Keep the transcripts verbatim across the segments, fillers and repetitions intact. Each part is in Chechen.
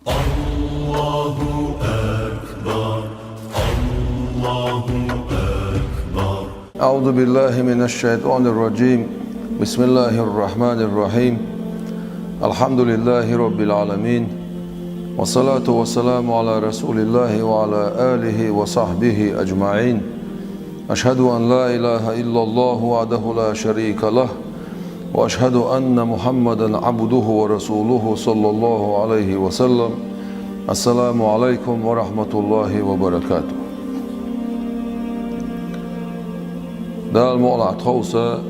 الله أكبر. الله أكبر. أعوذ بالله من الشيطان الرجيم. بسم الله الرحمن الرحيم. الحمد لله رب العالمين. والصلاة والسلام على رسول الله وعلى آله وصحبه أجمعين. أشهد أن لا إله إلا الله وحده لا شريك له، وأشهد أن محمدا عبده ورسوله صلى الله عليه وسلم. السلام عليكم ورحمة الله وبركاته. Дала мукъалахь тховса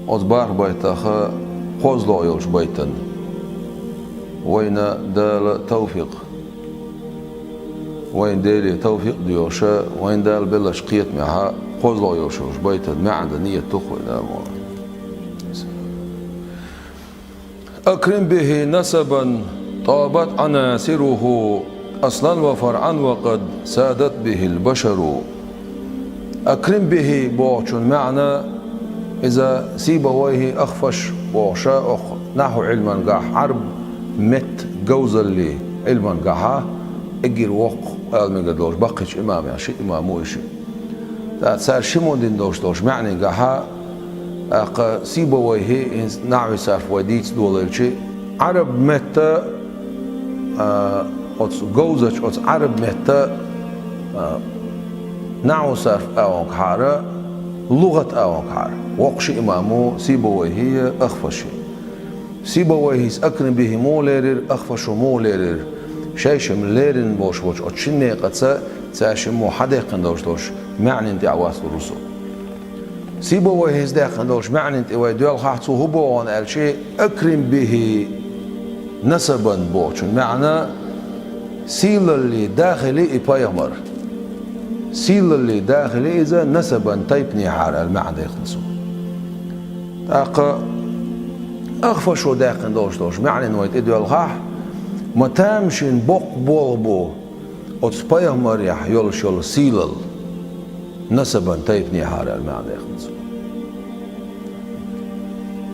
оцу бархӀ байтах кхозлагӀа йолчу байтана. Вайна Дала тавфикъ Вайн Деле тавфикъ доьхуш, вайн Дала беллачу кхетамехь кхозлагӀа йолуш йолуш байтан маьӀна дан нийят ду-кх вай, Дала мукъалахь. أكرم به نسبا طابت عناصره أصلا وفرعا وقد سادت به البشر. أكرم به бохучун маьӀна, иза Сибавайхи, Ахфаш бохуш, окху нахьу Ӏилмангахь, Ӏарб меттан говзаллин Ӏилмангахьа, эггара воккха, ала мегар долуш, баккхийчу имамех ши имам ву и ши. ТӀаккха цара шиммо дина долуш долуш маьӀнигахьа, тӀаккха Сибавайхи, хӀинца нахьви сарф вай дийца долуьйтуш, Ӏарб меттан, а, оцу говзачу, оцу Ӏарб меттан, а, нахьу сарф агӀонгахьара, лугӀат агӀонгахьара. Воккха ши имам ву Сибавайхи, Ахфаши. Сибавайхис Акрим бихӀи муха лерира, Ахфаша муха лерира? Шайшимма лерина болуш болчу оцу шина некъаца цара шиммо хьадаьккхина долуш долуш маьӀнина тӀехь вац лур ву со. Сибавайхис даьккхина долуш маьӀнина тӀе вай доьлхахь, цо хӀун боху аьлча, Акрим бихӀи насабан бохучун маьӀна, сийлаллин да хили и пайхамар. Сийлаллин да хили иза насабан тайпанехьара аьлла маьӀна даьккхина цо. ТӀаккха Ахфашо даьккхина долуш долуш маьӀнина вай тӀедоьлхахь, ма тамашийна боккха болх бу оцу пайхамарехь йолуш йолу сийлалла, насабан тайпанехьара аьлла маьӀна даьккхина цо.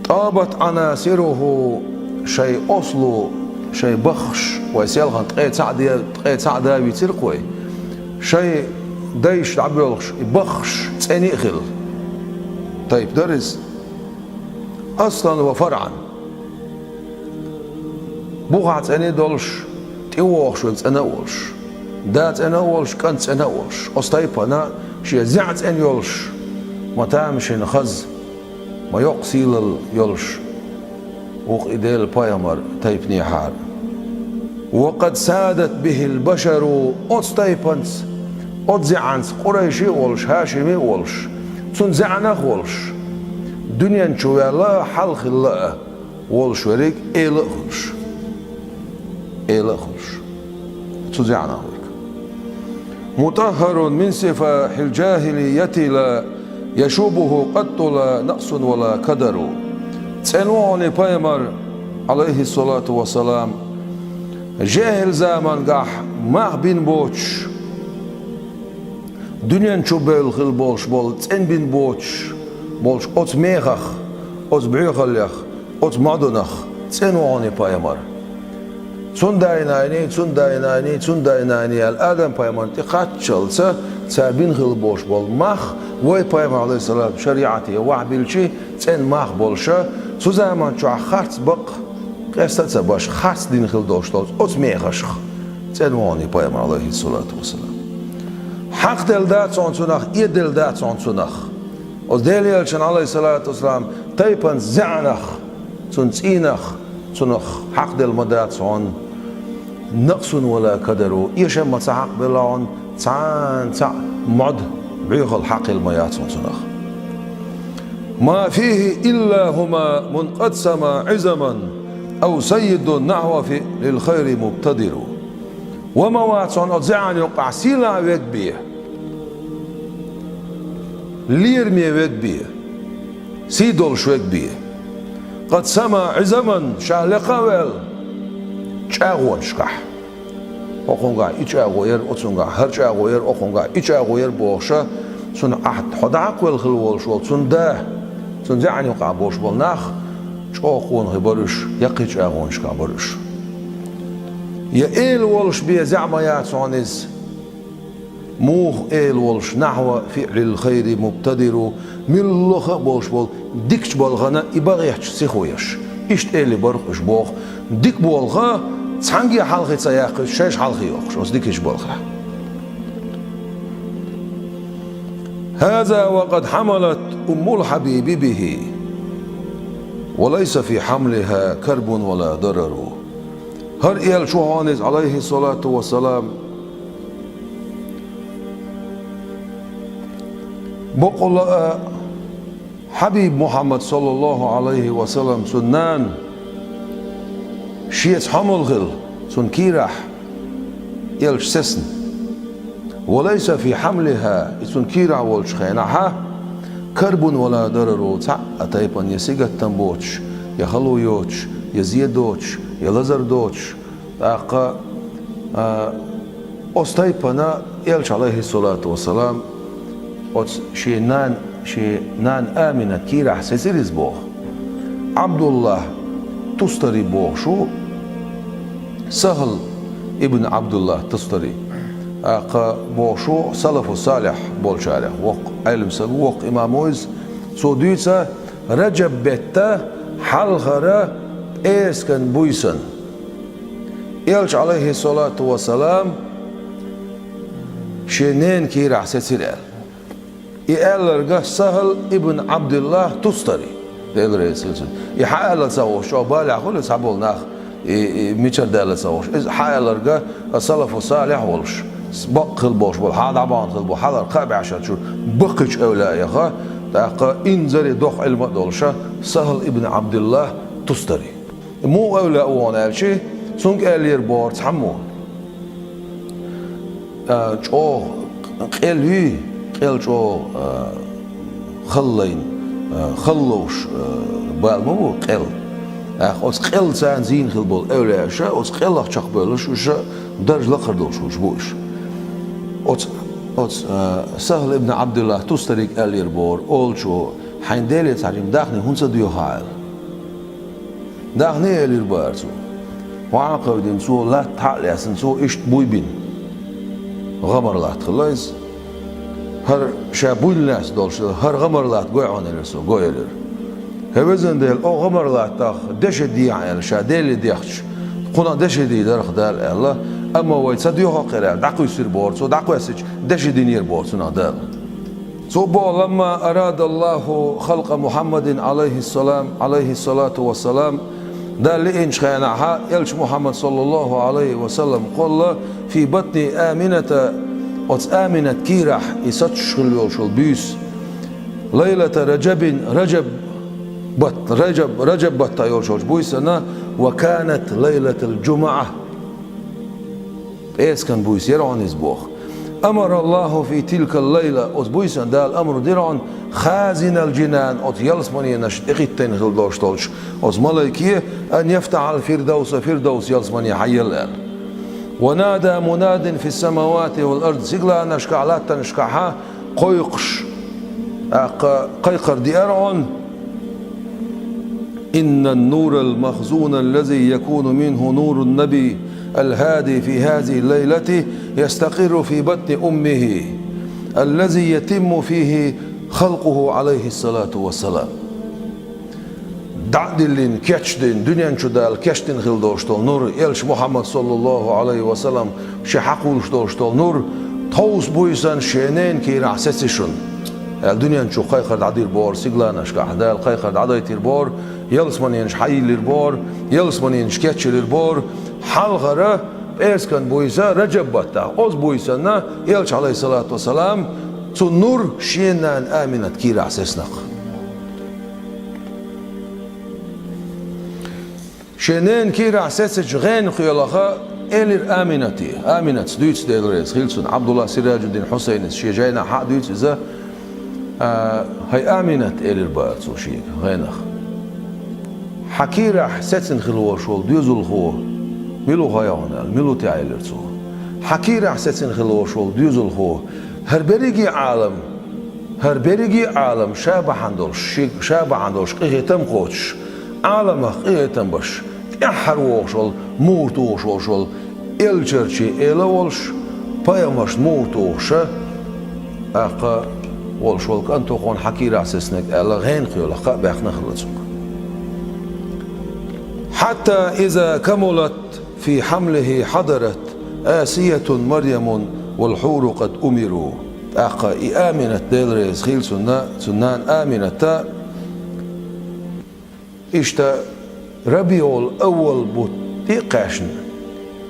طابت عناصره, шайн осло, шайн баххаш, вай селхана ткъе цхьаъ де-, ткъе цхьаъ да вийцира-кх вай, шайн дайша дӀабоьлхуш и баххаш цӀена а хилла тайпа дара иза. أصلا وفرعا. Бухахь цӀена а долуш, тӀе вогӀуш верг цӀена а волуш, да цӀена а волуш, кӀант цӀена а волуш, оцу тайпана шен зӀе цӀена йолуш, ма тамашийна хаза, ма йоккха сийлалла йолуш ву-кх и Делан пайхамар тайпанехьара. وقد سادت به البشر, оцу тайпанца, оцу зӀенца, къурайши а волуш, хӀашими а волуш, цунна зӀенах а волуш, дуьнен чу ваьлла а, хьалха хилла а волуш верг эла а хуьлуш. Эла а хуьлуш. Цу зӀенах верг. مطهر من سفاح الجاهلية لا يشوبه قط لا نقص ولا كدر. ЦӀена ву хьуна и пайхамар, Ӏалайхиссалату вассалам, жехӀил замангахь мах бина боцуш, дуьнен чу бевлла хилла болуш болу, цӀена бина боцуш болчу оцу мехах, оцу боьхаллех, оцу модунах цӀена ву хьуна и пайхамар. Цуьнан дай-наний, цуьнан дай-наний, цуьнан дай-наний аьлла, Адам-пайхамарна тӀе кхаччалца цара бина хилла болуш болу мах, вай пайхамар, Ӏалайхиссалам, шариӀате вахьа биллича, цӀена мах болуша, цу заман чохь харц бакъ къеста а ца беш, харц дина хилла долуш долчу оцу мехашах цӀена ву хьуна и пайхамар, Ӏалайхиссалату вассалам. Хьакхаделла дац хьуна цунах, эделла дац хьуна цунах. Оцу Делан элчанна, Ӏалайхиссалату вассалам, тайпанца зӀенах, цуьнан цӀийнах, цунах хьакхаделла ма дац хьуна. نقص ولا كدر, эшам ма ца хьакхабелла хьуна, цхьана цхьаъ мод, боьхалла хьакхаелла ма яц хьуна цунах. ما فيه إلا همام قد سما عظما أو سيد نحو فعل الخير مبتدر. Ва ма вац хьуна оцу зӀенан юкъахь сийлахь верг бен, лераме верг бен, сий долуш верг бен. قد سما عظما, ша лекха а ваьлла чӀагӀонашкахь. ХӀокхунгахь и чӀагӀо яра, оцунгахь хӀара чӀагӀо яра, окхунгахь и чӀагӀо яра бохуша, цунна Ӏахьа хьо дӀахьакхавелла хилла волуш волу цуьнан да, цуьнан зӀенан юкъахь болуш болу нах чӀогӀа къонахий бара уьш, яккхий чӀагӀонашкахь бара уьш. Я эла волуш бен зӀе ма яц хьуна иза. Муха эла волуш: «Нахьва фиълил хайри мубтадиру», муьлхха а болуш болу дикачу балхана и бан гӀерташ сихо еш. Иштта элира боху уьш боху. Дика болу хан цхьаьнгге хьалхе ца яккхуьйтуш, шайша хьалхе йоккхуш, оцу дикачу балхахь. «Хаза ва къад хьамалат уммул хьабиби бихи, ва лайса фи хьамлиха карбун ва ла дарару». ХӀара элча ву хьуна иза, Ӏалайхиссалату вассалам, бакъволу а Хьабиб Мухьаммад, саллаллаху Ӏалайхи ва саллам, цуьнан нана шеца хьомал хилла, цуьнан кийрахь элча сецна. «Ва лайса фи хьамлиха», и цуьнан кийрахь волчу хенахь, «карбун ва ла дарару», цхьа а тайпана я сингаттам боцуш, я хало йоцуш, я зе доцуш, я лазар доцуш. ТӀаккха, а, оцу тайпана элча, Ӏалайхиссалату вассалам, оцу шен нана, шен нана Аминат кийрахь сецира иза боху. Ӏабдуллахь Тустари бохуш ву, Сахьл ибн Ӏабдуллахь Тустари. ТӀаккха бохуш ву салафу салихь болчарех воккха Ӏелам стаг, воккха имам ву иза. Цо дуьйцу, Раджаб беттан хьалхара пӀераскан буьйсанна элча, Ӏалайхиссалату вассалам, шен ненан кийрахь сецира аьлла. И аьлларг Сахьл ибн Ӏабдуллахь Тустари, Дела реза хила цунна. И хьан аьлла ца хууш, чӀогӀа балехь хуьлу цхьаболу нах, и, и мичара даьлла ца хууш. Иза хьан аьлларг салафу салихь волуш, бакъ хила болуш болу, хьан дӀабахана хила болу, хьалхара кхаа бӀешерачу баккхийчу эвлаяэха, тӀаккха инзаре доккха Ӏилма а долуша, Сахьл ибн Ӏабдуллахь Тустари. Муха эвлаяъ ву хьуна аьлча, цуьнга аьллера боху цхьаммо. А, чӀогӀа къел юй, къел чӀогӀа, а, халлайна, а, халловш, а, бала ма бу къел. ТӀаккха оцу къел царна зийна хила болу эвлаяаша, оцу къелах чекхбевллаш уьш, даржа лакхара долуш хуьлуш бу уьш. Оцу, оцу, а, Сахьл ибн Ӏабдуллахь Тустарига аьллера боху олучо: «Хьайн Деле цхьа жима даьхни хӀунда ца доьху хьан?» — аьлла. «Даьхни», — элира боху цо. Ваха а кхевдина, цо латта хьа а лаьцна, цо иштта буй бина. ГӀамар-латта хилла иза. «ХӀара ша буйна лаьцна долуш, хӀара гӀамар-латта гой хьуна», — элира цо, гой, элира. «ХӀай везан Дела, оха гӀамар-латтах деши дехьа», — аьлла, ша Деле дехча, кхунах деши дийр дара-кх Дала аьлла, амма вай ца доьху-кх хӀара аьлла, дӀакхуьссира боху цо, дӀакхоьссича, деши динера боху цунах Дала. Цо боху: «Ламма арада Аллаху халкъа Мухьаммадин, Ӏалайхиссалам, Ӏалайхиссалату вассалам», Дала лиъначу хенахь, элча Мухьаммад, саллаллаху Ӏалайхи ва саллам, кхолла, фи батни Амината, оцу Аминат кийрахь и сацуш хилла йолуш йолу буьйса, лайлата Раджабин, Раджаб бат-, Раджаб, Раджаб баттахь йолуш йолчу буьйсанна, ва канат лайлатал джумуӀа. ПӀераскан буьйса яра хьуна иза боху. Амара Аллаху фи тилкал лайла, оцу буьйсанна Дала амру дира хьуна, хазинал джинан, оцу ялсаманенаш тӀехӀиттийна хила долуш долчу оцу малайке, ан яфтахьал фирдавса, фирдавс ялсамане хьаелла аьлла. Ва нада мунадин фис самавати вал ард, сигаланашкахь, латтанашкахьа кхойкхуш, тӀаккха кхайкхар деара хьуна: «Иннан нурал махзуна аллази якуну минху нурун наби алхади фи хазихи лайлати ястакъирру фи батни уммихи, аллази ятимму фихи халкъуху, Ӏалайхиссалату вассалам». ДӀа а диллина, кечдина, дуьнен чу Дала кечдина хила долуш долу нур, элча Мухьаммад, саллаллаху Ӏалайхи ва саллам, шен хьакхуьйлуш долуш долу нур, тховса буьйсанна шен ненан кийрахь сеци шуна, аьлла, дуьнен чу кхайкхар дӀадир боху, сигаланашкахь Дала кхайкхар дӀадайтир боху, ялсаманенаш хьайиллир боху, ялсаманенаш кечйиллир боху, хьалхара пӀераскан буьйса Раджаб баттахь, оцу буьйсанна элча, Ӏалайхиссалату вассалам, цу нур шен нана Аминат кийрахь сецнакх. Шен ненан кийрахь сецачу гӀенах кхоллаха элира Аминате. Аминатс дуьйцу, Дела реза хила цунна, Ӏабдулла Сираджуддин Хьусайнис шен жайнахь хьа а дуьйцу иза, а, хӀай Аминат, элира бара цо шега гӀенах. Хьан кийрахь сецна хила волуш волу доьзалхо мила ву хаьий хьуна аьлла, мила ву те аьлла, элира цо. Хьан кийрахь сецна хила волуш волу доьзалхо, хӀара берриге а Ӏалам, хӀара берриге а Ӏалам ша бахьана долуш, ши-, ша бахьана долуш къинхетам а кхочуш, Ӏаламах къинхетам беш, тӀаьххьара вогӀуш волу, муха тухуш волуш волу, Элчанчий эла волуш, пайхамаршна муха тухуш, тӀаккха волуш волу кӀант ву хьуна хьан кийрахь сецнарг аьлла, гӀенах йолахь кхаъ баьккхина хилла цуьнга. حتى إذا كملت في حمله حضرت آسية مريم والحور قد أمروا. ТӀаккха и Аминат, Дела реза хила цунна, цуьнан нана Амината, иштта РабиӀул-Аввал бутт тӀе а кхаьчна,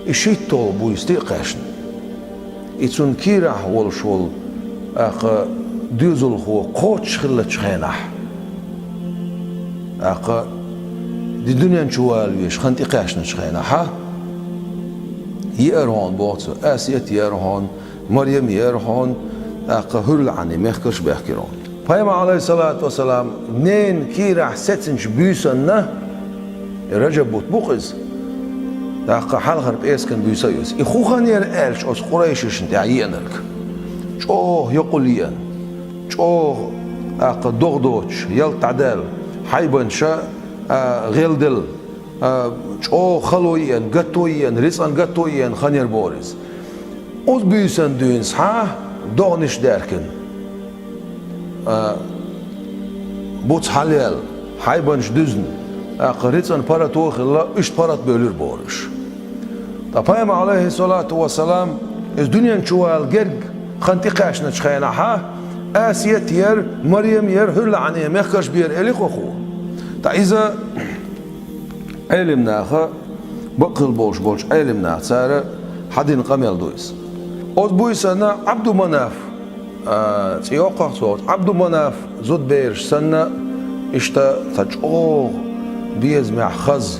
и шийтталгӀа буьйса тӀе а кхаьчна, и цуьнан кийрахь волуш волу, тӀаккха, доьзалхо кхоччуш хиллачу хенахь, тӀаккха, ди дуьнен чу вала везаш хан тӀекхаьчначу хенахьа, еара хьуна, боху цо, Асият еара хьуна, Марьям еара хьуна, тӀаккха хӀуьрла Ӏаьнийн мехкарш баьхкира хьуна. Пайхамар, Ӏалайхиссалату вассалам, ненан кийрахь сецначу буьйсанна, Раджаб бутт бу-кх иза, тӀаккха хьалхара пӀескан буьйса а ю иза. И хӀун хан яра аьлча оцу къурайшашна тӀехь еанарг? ЧӀогӀа йокъал еана, чӀогӀа, тӀаккха, догӀа доцуш, ялта дӀадаьлла, хьайбанаш а гӀелделла, а, чӀогӀа хало еана, гатто еана, рицкъан гатто еана хан яра боху иза. Оцу буьйсанна дуьйна схьа догӀанаш даьхкина, а, буц хьалаяьлла, хьайбанаш дуьзна, тӀаккха рицкъан паргӀато а хилла, иштта паргӀат бевлира боху уьш. Ткъа Пайхамар, Ӏалайхиссалату вассалам, иза дуьнен чу вала герга хан тӀекхаьчначу хенахьа, Асият яра, Марьям яра, хӀуьрла Ӏаьнийн мехкарш бара элира-кх хӀу. Ткъа иза Ӏелим наха, бакъ хилла болуш болчу Ӏелим наха, цара хьадина къамел ду иза. Оцу буьйсанна Ӏабдуманаф, а, цӀе йоккху-кх цо, Ӏабдуманаф зудабераш санна, иштта цхьа чӀогӀа безамехь хаза,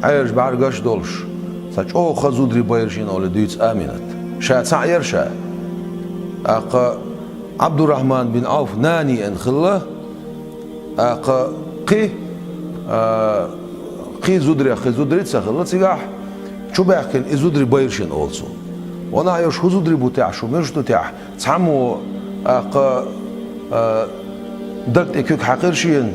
Ӏаьржа бӀаьргаш а долуш, цхьа чӀогӀа хаза зударий байра шена олий дуьйцу Аминат. Ша цхьаъ яра ша. ТӀаккха Ӏабдурахьман бин Ӏавф нана еана хилла, тӀаккха кхин, а, кхин зударех кхин зударий а ца хилла цигахь, чубаьхкина и зударий байра шена олу цо. Ва нах, уьш хӀун зударий бу техьа, шу муьлш ду техьа, цхьаммо, тӀаккха, а, даг тӀе куьг хьаькхира шена,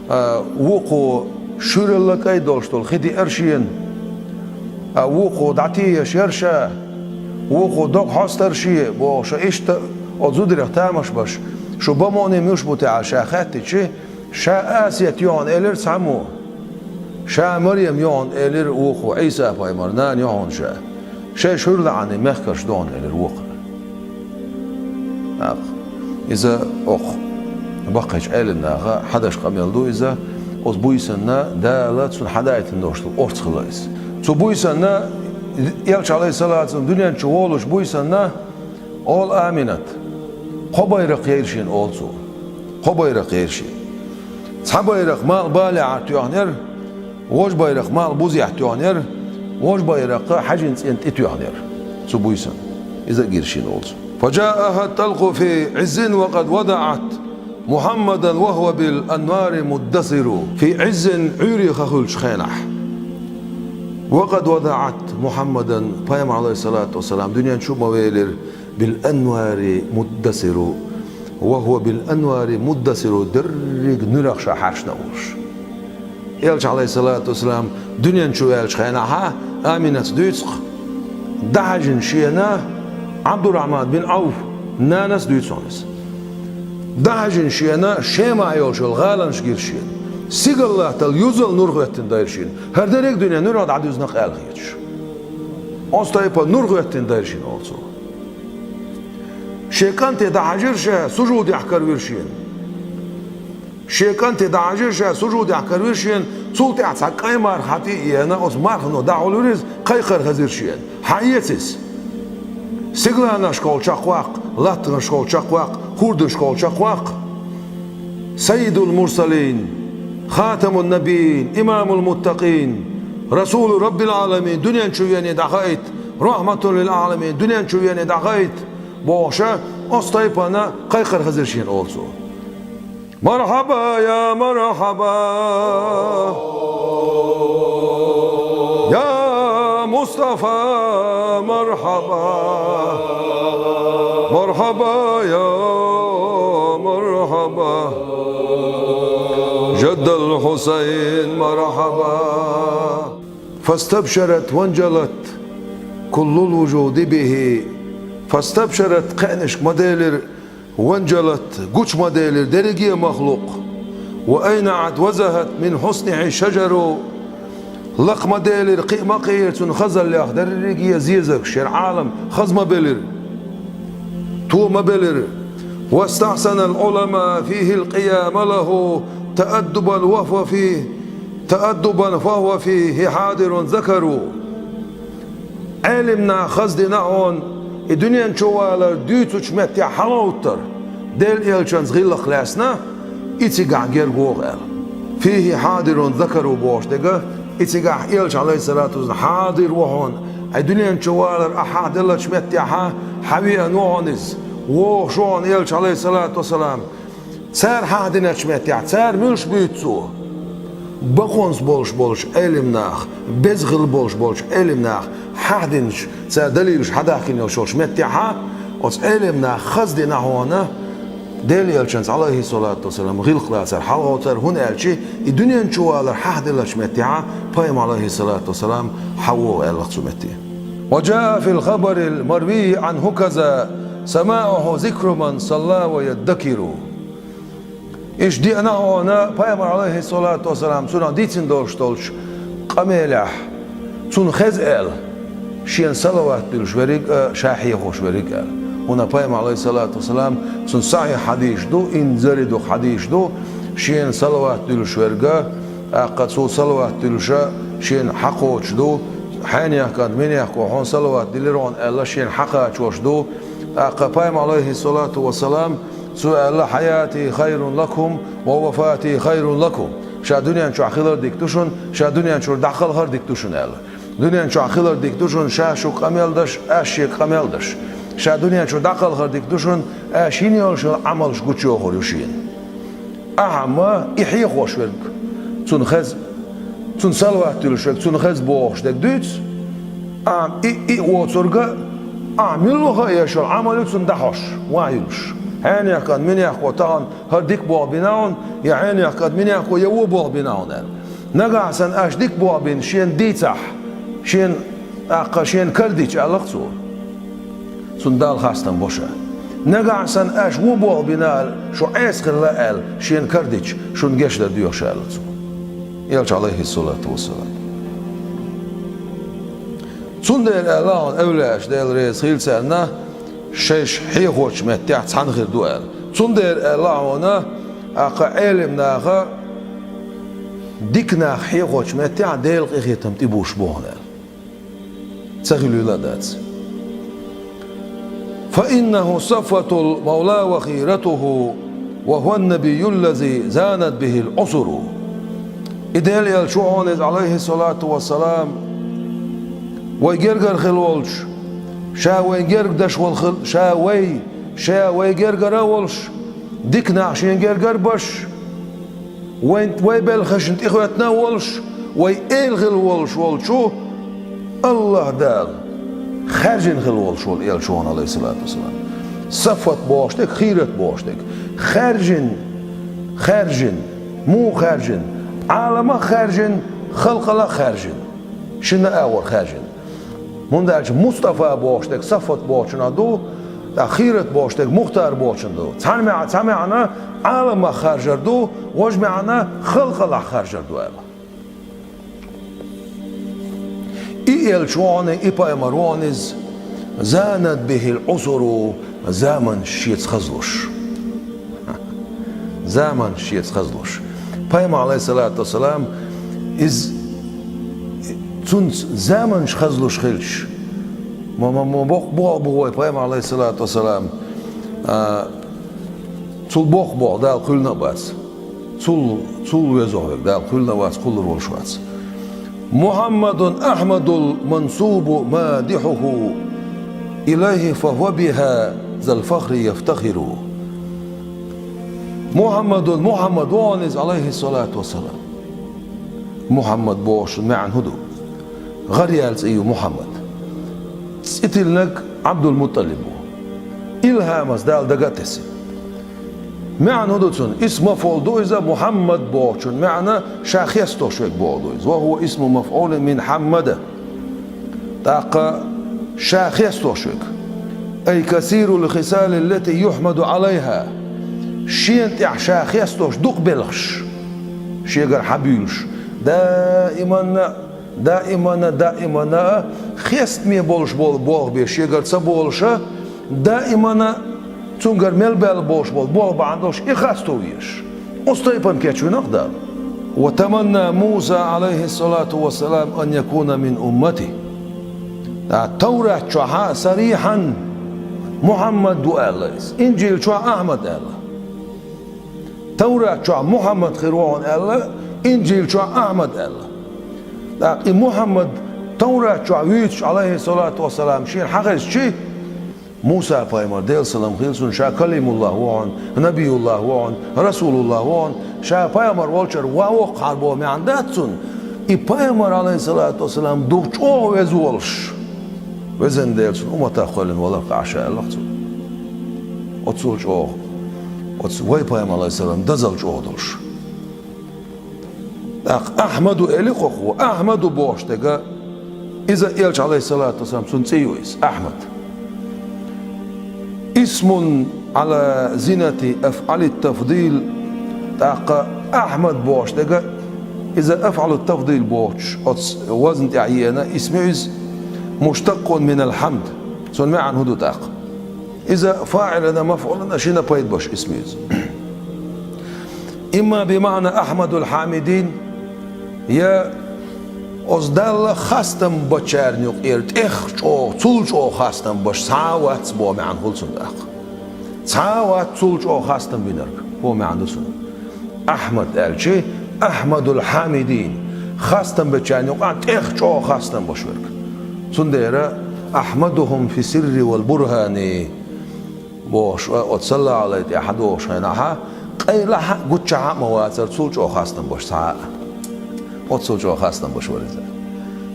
а, вукхо шуьралла кӀай долуш долу хи диара шена, а, вукхо дӀатееш яра ша, вукхо дог хьостура шен, бохуш, иштта оцу зударех тамаш беш, шу бан муъни муьлш бу техьа ша хаьттича, ша Асият ю хьуна элира цхьаммо, ша Марьям ю хьуна элира вукхо, Ӏийса-пайхамаран нана ю хьуна ша, шаьш хӀуьрла Ӏаьнийн мехкарш ду хьуна элира вукхо. ТӀаккха иза окху баккхийчу Ӏелим наха хьадеш къамел ду иза, оцу буьйсанна Дала цунна хьадайтина долуш долу орца хилла иза. Цу буьйсанна, Элча, Ӏалайхиссалату вассалам, дуьнен чу волуш буьйсанна, олу Аминат, кхо байракх яра шена олу цо. Кхо байракх яра шена. Цхьа байракх малхбалехьара тоьхна яра, важа байракх малхбузехьа тоьхна яра, важа байракх хьаьжин цӀенна тӀе тоьхна яра. Цу буьйсанна. Иза а гира шена олу цо. فجاءها الطلق في عز وقد وضعت محمدا وهو بالأنوار مدثر. في عز, Ӏуьйре хан хуьлучу хенахь. وقد وضعت محمدا, Пайхамар, Ӏалайхиссалату вассалам, дуьнен чу а ма велира, بالأنوار مدثر وهو بالأنوار مدثر, дерриг нуьрах ша хьаьршина а волуш. Элча, Ӏалайхиссалату вассалам, дуьнен чу ваьллачу хенахьа, Аминатс дуьйцу-кх, дӀахьаьжна шена Ӏабдурахьман бин Ӏавф нанас дуьйцу хьуна иза. ДӀахьаьжна шена Шемахь йолуш йолу гӀаланаш гира шена. Сигала латтал юзал нур хӀоьттина дайра шена. ХӀара дерриг а дуьне нуьрах дӀадуьзна-кх аьлла хеташ. Оцу тайпа нур хӀоьттина дайра шена олу цо. Шен кӀанте дӀахьаьжира ша, сужудехь каравира шена. Шен кӀанте дӀахьаьжира ша, сужудехь каравира шена, цул тӀаьхьа цхьа кӀайн марха хьан тӀе а еана, оцу мархано дӀахьулвира иза, кхайкхар хазира шена. Хьан эца иза? Сигаланашкахула чекхваккха, латтанашкахула чекхваккха, хӀордашкахула чекхваккха. Саййидул мурсалин, хатамун набийин, имамул муттакъин, расулу раббил Ӏаламин, дуьнен чу вене дӀахаийта, рахьматул лил Ӏаламин, дуьнен чу вене дӀахаийта, бохуша, оцу тайпана кхайкхар хазира шена олу цо. مرحبا يا مرحبا يا مصطفى، مرحبا، مرحبا يا مرحبا جد الحسين، مرحبا. فاستبشرت وانجلت كل الوجود به. فاستبشرت, кхаьънашка ма делира, وانجلت, гуча ма делира дерриге а махлукъ. وأينعت وزهت من حسنه الشجر. Лакха ма делира, кхиъ ма кхиира цун хазаллех дерриге а зезагаш, шера Ӏалам хаза ма белира, то ма белира. واستحسن العلماء فيه القيام له تأدبا وهو فيه تأدبا فهو فيه حاضر ذكر. Ӏелим наха хаза дина хьона и дуьнен чу валар дуьйцучу меттехь хьалагӀовттар, Делан элчанца гӀиллакх лаьцна, и цигахь герга вогӀу аьлла. فيه حاضر ذكر бохуш дерг, и цигахь элча, Ӏалайхиссалату вассалам, хьадир ву хьуна, и дуьнен чу валар ахь хьахь деллачу меттехь хьан веана ву хьуна иза, вогӀуш ву хьуна элча, Ӏалайхиссалату вассалам. Цара хьахдиначу меттехь, цара муьлш буьйцу цо? Бакъонца болуш болчу Ӏелим наха, беза хилла болуш болчу Ӏелим наха хьахдинчу, цара далилаш хьадахкина йолуш йолчу меттехь, оцу Ӏелим наха хаза дина хьона, Делан элчанца, Ӏалайхиссалату вассалам, гӀиллакх лацар, хьалагӀовттар, хӀунда аьлча и дуьнен чу валар хьахь деллачу меттехь пайхамар, Ӏалайхиссалату вассалам, хьан вогӀу аьлла цу метте. وجاء في الخبر المروي عنه كذا سماعه ذكر من صلى ويدكر. Иштта деана хьона пайхамар, Ӏалайхиссалату вассалам, цунах дийцина долуш долчу къамелехь, цунна хеза аьлла, шена салават дуьллуш верриг а, ша хьехош верриг а аьлла. ХӀунда пайхамар, Ӏалайхиссалату вассалам, цунна сахьихь хьадисаш ду, инзаре дукха хьадисаш ду, шена салават дуьллуш верг а, тӀаккха цо салават дуьллуша шена хьакхочуш ду, хьенех кӀант минех кхо хьуна салават диллира хьуна аьлла, шена хьакхачош ду. ТӀаккха пайхамар, Ӏалайхиссалату вассалам, цо аьлла: حياتي خير لكم ووفاتي خير لكم. Ша дуьнен чохь хилар дика ду шуна, ша дуьнен чуьра дӀакхалхар дика ду шуна аьлла. Дуьнен чохь хилар дика ду шуна, ша шуьга къамел даш, аш шега къамел даш. Ша дуьнен чуьра дӀакхалхар дика ду шуна, аш йина йолуш йолу Ӏамалш гучуйохур ю шена. Ахьа ма и хьехош верг, цунна хеза, цунна салават дуьллуш верг, цунна хеза бохуш дерг дуьйцу. Ахьа и, и а воцург а, ахьа мила ваха а еш йолу Ӏамал ю цунна дӀахьош, ван йуьллуш. Хьенех кӀант минех кхо тахана хӀара дика болх бина хьуна, я хьенех кӀант минех кхо я вон болх бина хьуна аьлла. Нагахь санна аш дика болх бина шена дийцахь, шена, тӀаккха шена карадича аьлла-кх цо. Цунна Далла хастам бо ша. Нагахь санна аш вон болх бина аьлла, шу Ӏеса хилла аьлла, шена карадича, шуна гечдар доьху ша аьлла цо. Элча, Ӏалайхиссалату вассалам. Цундела аьлла хьуна эвлаяаш, Дела реза хила царна, шайша хьехочу меттехь цхьаьна хир ду аьлла. Цундела аьлла хьуна, тӀаккха Ӏелим наха дика нах хьехочу меттехь Делан къинхетам тӀебуш бу хьуна аьлла. Ца хуьлийла а дац. فإنه صفوة المولى وخيرته وهو النبي الذي زانت به العصر. И Делан элча ву хьуна иза, Ӏалайхиссалату вассалам, вай гергара хила волчу, ша вайн герга даш волу хила, ша вай, ша вай гергара а волуш, дика нах шен гергара а баш, вайн, вай белхашна тӀехӀоьттина а волуш, вай эла хила волуш волчу АллахӀ Дала хаьржина хила волуш волу элча ву хьуна, Ӏалайхиссалату вассалам. Сафват бохуш дерг, хийрат бохуш дерг. Хаьржина, хаьржина, муха хаьржина? Ӏаламах хаьржина, халкъалах хаьржина. Шина агӀор хаьржина. ХӀунда аьлча Мустафа бохуш дерг, Сафват бохучунах ду, тӀаккха хийрат бохуш дерг Мухтар бохучунах ду. Цхьана маьӀ-, цхьа маьӀна Ӏаламах харжар ду, важа маьӀна халкъалахь харжар ду аьлла. И элча ву хьуна, и пайхамар ву хьуна иза, زانت به العصر, заманаш шеца хазлуш. Заманаш шеца хазлуш. Пайхамар, Ӏалайхиссалату вассалам, иза, цунца заманаш хазлуш хилча, ма, ма, ма боккха болх бу вай пайхамар, Ӏалайхиссалату вассалам, а, цул боккха болх Дала кхоьллина а бац. Цул, цул везох верг Дала кхоьллина а вац, кхуллур волуш вац. محمد أحمد المنسوب مادحه إليه فهو بها ذا الفخر يفتخر. Мухьаммадун, Мухьаммад ву хьуна иза, Ӏалайхиссалату вассалам. Мухьаммад бохучун маьӀна хӀун ду? ГӀар яьлла цӀе ю Мухьаммад. ЦӀе тиллинарг Ӏабдул-МутӀалиб ву. Илхьамаца Дала дага а тесира. МаьӀна хӀун ду цун? Исм мафӀул ду иза, Мухьаммад бохучун маьӀна ша хестош верг боху ду иза. Ва хӀува исму мафӀулин мин хьаммада. ТӀаккха ша хестош верг. Ай касирул хисали ллати юхьмаду Ӏалайха. Шена тӀехь ша хестош дукха белхаш. Шегара хьабуьйлуш. Даиманна, даиманна, даиманна а хестаме болуш болу болх беш шегара ца болуша, даиманна цуьнгара мел баьлла болуш болу болх бахьана долуш и хасто везаш. Оцу тайпана кечвина-кх Дала. Ва таманна Муса, Ӏалайхиссалату вассалам, ан якуна мин уммати. Ткъа Таврат чохьа сарихьан Мухьаммад ву аьлла иза, Инжил чохь Ахьмад аьлла. Таврат чохь Мухьаммад хир ву хьуна аьлла, Инжил чохь Ахьмад аьлла. ТӀаккха и Мухьаммад Таврат чохь вуьйцуш, Ӏалайхиссалату вассалам, шена хьан хезчи, Муса пайхамар, Делан салам хила цунна, ша Калимуллах ву хьуна, Набиюллах ву хьуна, Расулуллах ву хьуна, ша пайхамар волчара ван воккхахьара боху маьӀна дац цунна. И пайхамар, Ӏалайхиссалату вассалам, дукха чӀогӀа веза волуш. Везан Дела цуьнан умматах кхоьллина валар-кх ахь ша, аьлла-кх цо. Оццул чӀогӀа, оцу вай пайхамар, Ӏалайхиссалам, дозалла чӀогӀа долуш. ТӀаккха Ахьмаду эли кхо хӀу, Ахьмаду бохуш дерг, иза элча, Ӏалайхиссалату вассалам, цуьнан цӀе ю иза, Ахьмад. Исмун Ӏала зинати афӀали тафдил. ТӀаккха Ахьмад бохуш дерг, иза афӀалу тафдил бохучу оцу вазна тӀехь еана исм ю иза, муштаккъун минал хьамд. Цуьнан маьӀна хӀун ду тӀаккха? Иза фаӀилана, мафӀулана шина пайда беш исм ю иза. Имма би маӀна Ахьмадул хьамидин, я оцу Далла хастам бечарна юкъера тӀех чӀогӀа, цул чӀогӀа хастам беш цхьа а вац боху маьӀна хуьлу цуьнан тӀаккха. Цхьа а вац цул чӀогӀа хастам бинарг боху маьӀна ду цуьнан. Ахьмад аьлчи, Ахьмадул хьамидин, хастам бечарна юкъахь тӀех чӀогӀа хастам беш верг. Цундела ахьмадухум фи сирри вал бурхани бохуш, оцу салла Ӏалай тӀехь дохуш хенахь, къайлахь а, гуччахь а ма вацара цул чӀогӀа хастам беш цхьа а. Оццул чӀогӀа хастам беш вара иза.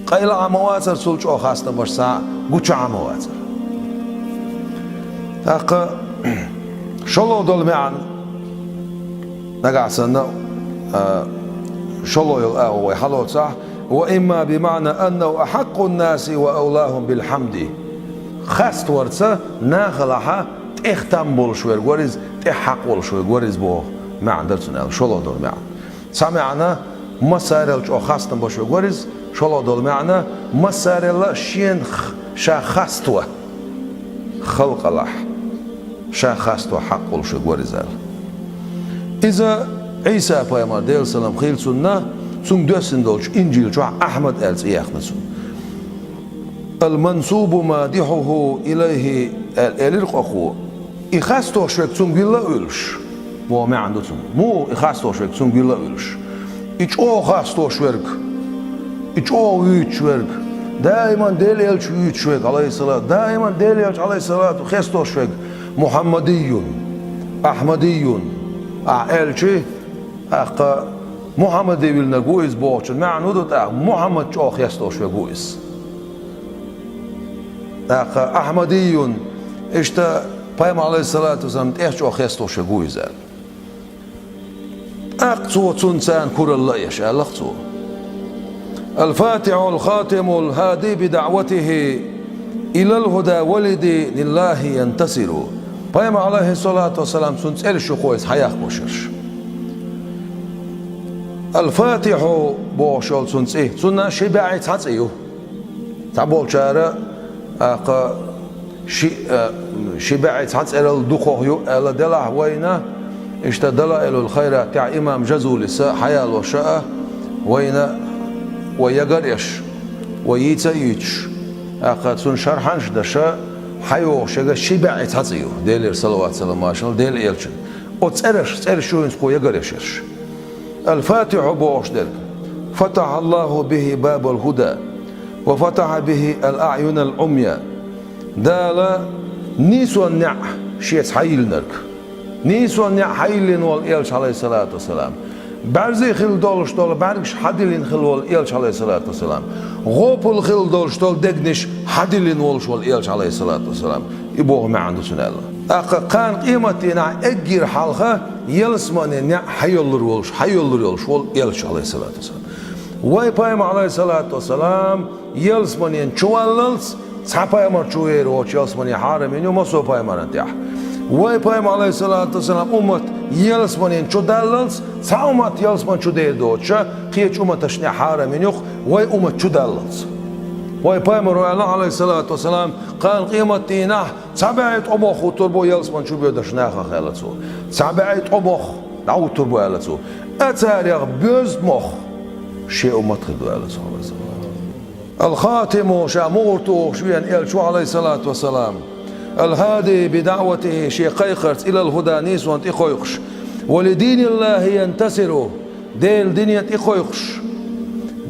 Къайлахь а ма вацара цул чӀогӀа хастам беш цхьа а, гуччахь а ма вацара. ТӀаккха шолгӀа долу маьӀна, нагахь санна, а, шолгӀа йолу агӀо вай хьалоцахь, ва имма би маӀна аннаху ахьаккъун наси ва авлахум бил хьамди. Хаставарца нахалахьа тӀех там болуш верг вара иза, тӀех хьакъ волуш верг вара иза боху маьӀна дара цуьнан аьлла, шолгӀа долу маьӀна. Цхьа маьӀна, массарел чӀогӀа хастам беш верг вара иза, шолгӀа долу маьӀна, массарелла шена х-, ша хасто, халкъалахь, ша хасто хьакъ волуш верг вара иза аьлла. Иза Ӏийса пайхамар, Делан салам хила цунна, цуьнга доьссина долчу Инжил чохь Ахьмад аьлла цӀе яьккхина цунна. Ал-мансубу мадихьуху илайхи, аьл-, элира кхо хӀу. И хастош верг цуьнга вилла а вуьлуш, боху маьӀна ду цуьнан. Муха и хастош верг цуьнга вилла а вуьлуш? И чӀогӀа хастош верг, и чӀогӀа вуьйцуш верг, даиман Делан элча вуьйцуш верг, Ӏалайхиссалату, даиман Делан элча, Ӏалайхиссалату, хестош верг, Мухьаммадийюн, Ахьмадийюн, ахь аьлчи, тӀаккха Мухьаммаде виллинарг ву иза бохучун маьӀна хӀун ду тӀаккха? Мухьаммад чӀогӀа хестош верг ву иза. ТӀаккха Ахьмадийюн, иштта пайхамар, Ӏалайхиссалату вассалам, тӀех чӀогӀа хестош верг ву иза аьлла. ТӀаккха цо цунна царна куралла а еш, аьлла-кх цо: «Ал-Фатихьу ал-Хатиму ал-хӀади би даӀватихи илал хӀуда ва ли диниллахӀи янтасиру». Пайхамар, Ӏалайхиссалату вассалам, цуьнан цӀераш ю кхо иза хьаяккхош ерш. Ал-Фатихьу бохуш йолу цуьнан цӀе, цуьнан ши бӀе цхьа цӀе ю. Цхьаболчара, тӀаккха, ши, а, ши бӀе цхьа цӀерал дукхах ю аьлла делахь вайна, иштта Далаилул Хайрат тӀехь имам Жазулиса хьаялоша а, вайна, вай ягар а еш, вай йийца а йуьйцуш, тӀаккха цуьнан шархьанаш а деш, хьайогӀуш ерг ши бӀе цхьа цӀе ю, Делера салават-салам машалла Делан элчанна. Оцу цӀераш, цӀераш ю хӀинца кхо ягар еш ерш. Ал-Фатихьу бохуш дерг: «ФатахьаллахӀу бихӀи бабал хӀуда, ва фатахьа бихӀи ал-аӀюнал Ӏумя». Дала нийсонан неӀ шеца хьайиллинарг. Нийсонан неӀ хьайиллина волу элча, Ӏалайхиссалату вассалам, БӀарзи хила долуш долу бӀаьргаш хьадиллина хила волу Элча, Ӏалайхиссалату вассалам. ГӀопал хила долуш долу дегнаш хьадиллина волуш волу Элча, Ӏалайхиссалату вассалам. И боху маьӀна ду цуьнан аьлла. ТӀаккха кхана къематдийнахь эггара хьалха ялсаманин неӀ хьайоллур волуш, хьайоллур йолуш волу Элча, Ӏалайхиссалату вассалам. Вай пайхамар, Ӏалайхиссалату вассалам, ялсаманин чу валлалц, цхьа пайхамар чу вер воцуш ялсамане хьарам йина ю массо а пайхамаран тӀехь. Вай пайхамар, Ӏалайхиссалату вассалам, уммат ялсаманин чу даллалц, цхьа уммат ялсаман чу дер доцуша, кхечу умматашна хьарам йина ю-кх вай уммат чу даллалц. Вай пайхамаро аьлла, Ӏалайхиссалату вассалам, кхана къематдийнахь цхьа бӀе тӀо мох хӀуттур бу ялсаман чу боьдуш нахах, аьлла цо. Цхьа бӀе тӀо мох дӀахӀуттур бу, аьлла цо. Ткъа царех боьзна мох шен уммат хир ду, аьлла цо. Ал-Хатиму, ша мугӀар тухуш веана Элча ву, Ӏалайхиссалату вассалам. Ал-Хади би даӀватихи, шен кхайкхарца илал хӀуда, нийсонна тӀекхойкхуш. Ва ли диниллахи янтасиру, Делан дине тӀекхойкхуш.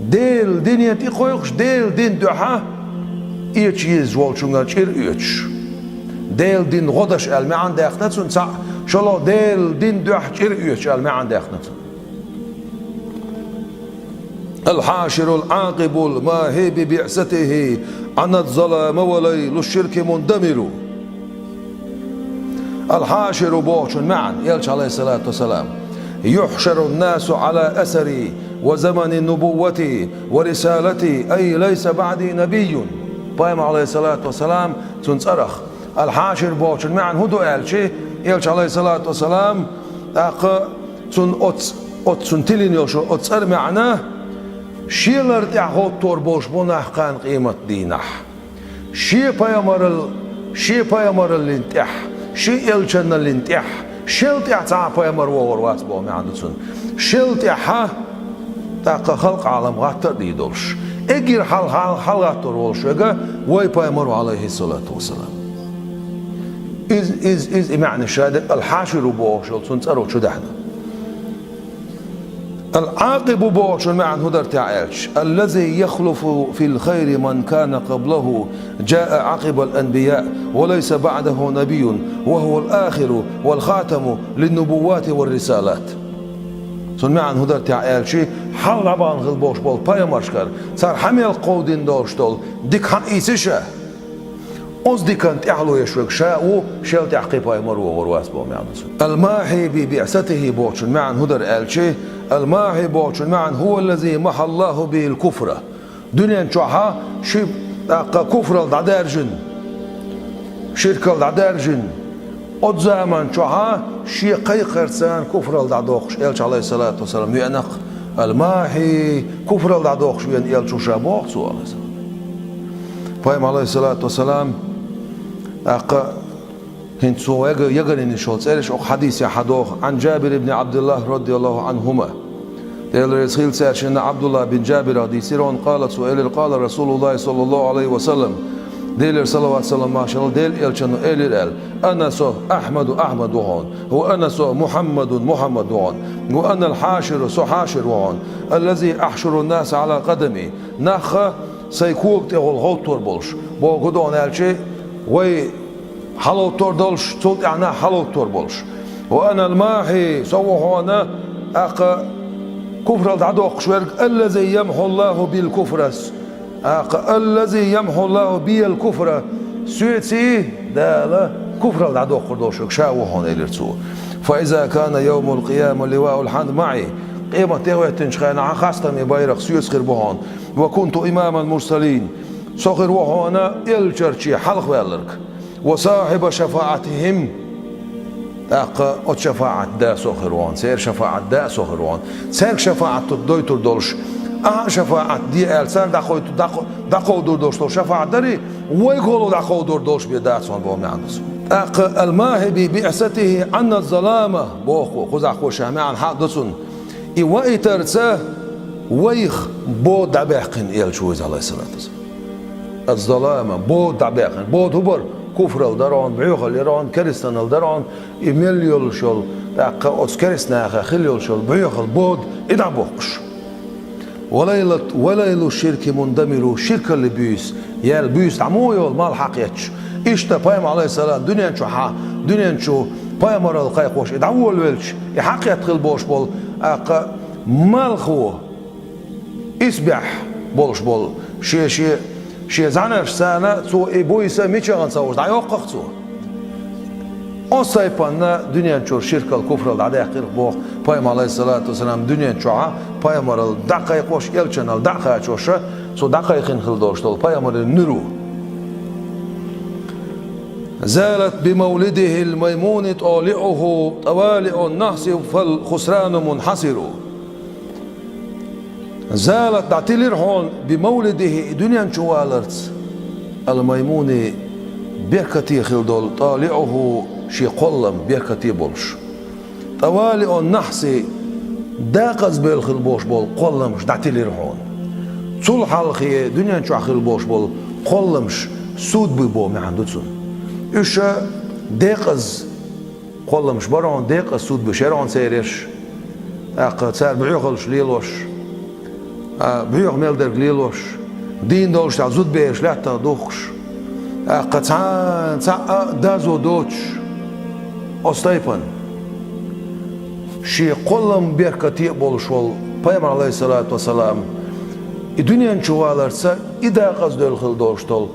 Делан дине тӀекхойкхуш, Делан дин дуьхьа эча езаш волчуьнгара чӀир а оьцуш. Делан дин гӀо деш аьлла маьӀна даьккхина цунна цхьаъ, шолгӀа Делан дин дуьхьа чӀир а оьцуш аьлла маьӀна даьккхина цунна. Ал-Хьаширул Ӏакъибул махьи би биӀсатихи Ӏаназ-залама ва лайлу ширки мундамиру. Ал-Хьаширу бохучун маьӀна, Элча, Ӏалайхиссалату вассалам: «Юхьшарун-насу Ӏала асари ва замани нубуввати ва рисалати, ай лайса баӀди набийюн». Пайхамар, Ӏалайхиссалату вассалам, цуьнан цӀарах. Ал-Хьашир бохучун маьӀна хӀун ду аьлча, Элча, Ӏалайхиссалату вассалам, тӀаккха цунна оц-, оццунна тиллина йолуш оцу цӀаран маьӀна: шелара тӀехь хӀоттор болуш бу нах кхана къематдийнахь. Шен пайхамарал-, шен пайхамараллин тӀехь, шен элчанналлин тӀехь, шел тӀехь цхьа а пайхамар вогӀур вац боху маьӀна ду цуьнан. Шел тӀехьа, тӀаккха халкъ-Ӏалам гӀатта а дийр долуш. Эггара хьал-, хьал-, хьалагӀаттор волуш верг вай пайхамар ву, Ӏалайхиссалату вассалам. Иза, иза, иза и маьӀна ша дерг Ал-Хьаширу бохуш йолу цуьнан цӀаро чу даьхьна. Ал-Ӏакъибу бохучун маьӀна хӀун дара техьа аьлча: «Аллази яхлуфу фил хайри ман кана къаблаху, жаа Ӏакъибал анбияъ, ва лайса баӀдаху набийюн, ва хӀувал ахиру вал хатаму лин-нубуввати вар-рисалат». Цуьнан маьӀна хӀун дара техьа аьлча, хьалха дӀабахана хилла болуш болу пайхамаршкара, цара хьан мел кховдийна долуш долу дика хьан ийцира ша? Оцу диканна тӀаьхьало еш верг ша а ву, шел тӀехь кхин пайхамар вогӀур вац боху маьӀна ду цуьнан. Ал-махьи би биӀсатихи бохучун маьӀна хӀун дара аьлча, ал-махьи бохучун маьӀна: «ХӀуваллази махьаллаху бихил куфра». Дуьнен чохьа ши, тӀаккха куфрал дӀадаьржина, ширкал дӀадаьржина, оцу заман чохьа шен кхайкхарца куфрал дӀадоккхуш Элча, Ӏалайхиссалату вассалам, веана-кх. Ал-махьи, куфрал дӀадоккхуш веана Элча ву ша боху цо, Ӏалайхиссалам. Пайхамар, Ӏалайхиссалату вассалам, тӀаккха хӀинца цо яга-, ягарйина йолу цӀераш окху хьадисехь хьадоху: «Ӏан Жабир ибн Ӏабдиллахь, радияллаху Ӏанхума». Делан реза хила цаьршинна, Ӏабдуллахь бин Жабирах дийцира, он къала, цо элира: «Къала Расулуллахь, саллаллаху Ӏалайхи ва саллам». Делера салават-салам, машалла, Делан Элчано элира аьлла: «Ана со Ахьмаду, Ахьмад ву хьуна, ва ана со Мухьаммадун, Мухьаммад ву хьуна, ва ана ал-хьаширу, со хьашир ву хьуна, аллази ахьшурун-наса Ӏала къадами». Нах сайн кога тӀехула хӀоттор болуш, боху хӀун ду аьлча, вай хьалхӀоттор долуш, цул тӀаьхьа нах хьалхӀоттор болуш. «Ва ана ал-махьи», со ву хьуна, тӀаккха куфрал дӀадоккхуш верг, «аллази ямхьуллаху бил куфра», тӀаккха, «аллази ямхьуллаху биял куфра», соьций Дала куфрал дӀадоккхур долуш верг ша ву хьуна, элира цо. «Фа иза кана явмул къияма ливаул хьамди маӀи», къемат тӀехӀоьттинчу хенахь хастаме байракх соьца хир бу хьуна. «Ва кунту имамал мурсалин», со хир ву хьуна элчанашчий хьалхаваьлларг. «Ва сахьиба шафаӀатихим», тӀаккха оцу шафаӀат да со хир ву хьуна, церан шафаӀат да со хир ву хьуна. Цаьрга шафаӀат дойтур долуш, ахьа а шафаӀат де аьлла, цара дӀакховду-, дӀакхо-, дӀакховдур долуш долу шафаӀат дарий, вайгахула дӀакховдур долуш бен дац хьуна боху маьӀна ду цуьнан. ТӀаккха «ал-махьи би биӀсатихи Ӏанна залама», боху кхузахь, кху ша маьӀна хьакъ ду цуьнан. И ваийтарца вайх бода дӀабаьккхина Элча ву иза, Ӏалайхиссалату вассалам. Аз-залама, бода дӀабаьккхина. Бода хӀун бара? Куфрал дара хьуна, боьхалла яра хьуна, керстанал дара хьуна, и мел йолуш йолу, тӀаккха оцу керстанаха хила йолуш йолу боьхалла, бода, и дӀабоккхуш. «Ва лайлат-, ва лайлу ширки мундамиру», ширкалли буьйса, яьлла буьйса дӀа муха йолу, мала хьакхетташ. Иштта пайхамар, Ӏалайхиссалам, дуьнен чу хьа-, дуьнен чу пайхамаралла кхайкхош и дӀаволавелча, и хьакхетта хила болуш болу, тӀаккха Малхо исбаьхьа болуш болу шен, шен, шен зӀанарш царна цо и буйса мичахана ца хууш дӀайоккху-кх цо. Оцу тайпана дуьнен чуьра ширкал, куфрал дӀадаьккхира боху пайхамар, алейхиссалату вассалам, дуьнен чохь пайхамарал дӀакхайкхош, элчанал дӀакхачоша, цо дӀакхайкхина хила долуш долу пайхамаран нуьро. زالت بمولده الميمون طالعه طوالع النحس فالخسران منحصر. Залат дӀатилира хьуна бимавлидихи и дуьнен чу валарца, ал-Маймуни беркате хила долу, талиӀуху шен кхоллам беркате болуш. ТӀавалиӀун нахьси дакъазбевлла хила болуш болу кхолламаш дӀатилира хьуна. Цул хьалхе дуьнен чохь хила болуш болу кхолламаш, судьбы боху маьӀна ду цунна. Уьш декъаза кхолламаш бара хьуна, декъаза судьбы шера хьуна цереш. ТӀаккха цара боьхаллаш лелош, а, боьха мел дерг лелош, дийна долуш тӀехь зудабераш лаьттах духкуш, тӀаккха цхьа, цхьа а дазо доцуш, оцу тайпана. Шен кхоллам беркате а болуш волу пайхамар, алейхиссалату вассалам, и дуьнен чу валарца и дакъаза девлла хила долуш долу,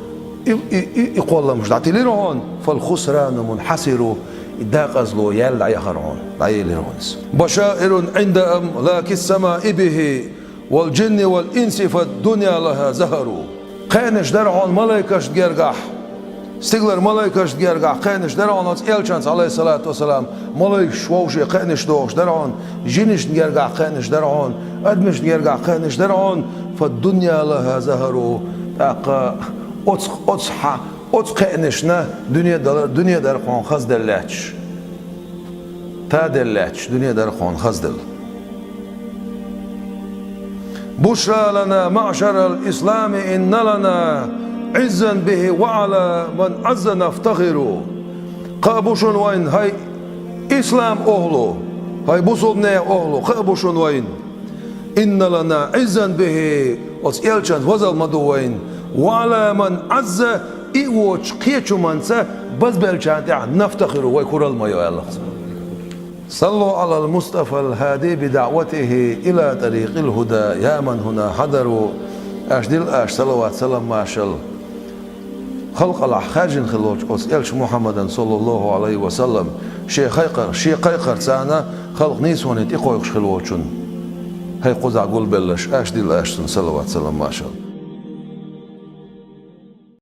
и, и, и, и кхолламаш дӀатилира хьуна, фал хусрану мунхьасиру, и дакъазло яьлла дӀаяхара хьуна, дӀаелира хьуна иза. Башаирун Ӏинда амлаки ссамаи бихи, вал джинни вал инси фад дунья лаха захару. Кхаьънаш дара хьуна малайкашна гергахь, стигалара малайкашна гергахь кхаьънаш дара хьуна оцу элчанца, алейхиссалату вассалам, малайкаш вовше кхаьънаш дохуш дара хьуна, жинашна гергахь кхаьънаш дара хьуна, адамашна гергахь кхаьънаш дара хьуна, фад дунья лаха захару, тӀаккха оцу, оцу хьа-, оцу кхаьънашна дуьне дала-, дуьне дара хьуна хазделла лаьтташ. Таделла лаьтташ дуьне дара хьуна хазделла. Бушра лана маъшарал ислами инна лана Ӏиззан бихи ва Ӏала ман Ӏазза нафтахиру. Кхаъ бу шуна вайн, хӀай ислам охӀлу, хӀай бусулбанех охӀлу, кхаъ бу шуна вайн. Инна лана Ӏиззан бихи, оцу элчанца вазал ма ду вайн, ва Ӏала ман Ӏазза, и воцуш кхечу хӀуманца базбеллачарна тӀехь нафтахиру, вай куралла ма йо аьлла цо. Саллу Ӏалал Мустафал хӀади би даъватихи ила тарикъил хӀуда, я ман хӀуна хьадару. Аш дилла аш салават, салам, маршалла халкъалахь хаьржина хилла волчу оцу элча Мухьаммадан, саллаллаху Ӏалайхи ва саллам, шен кхайкхар-, шен кхайкхарца халкъ нийсоне тӀекхойкхуш хилла волчунна. ХӀай кхузахь гулбелларш, аш дилла аш цунна салават, салам, маршалла.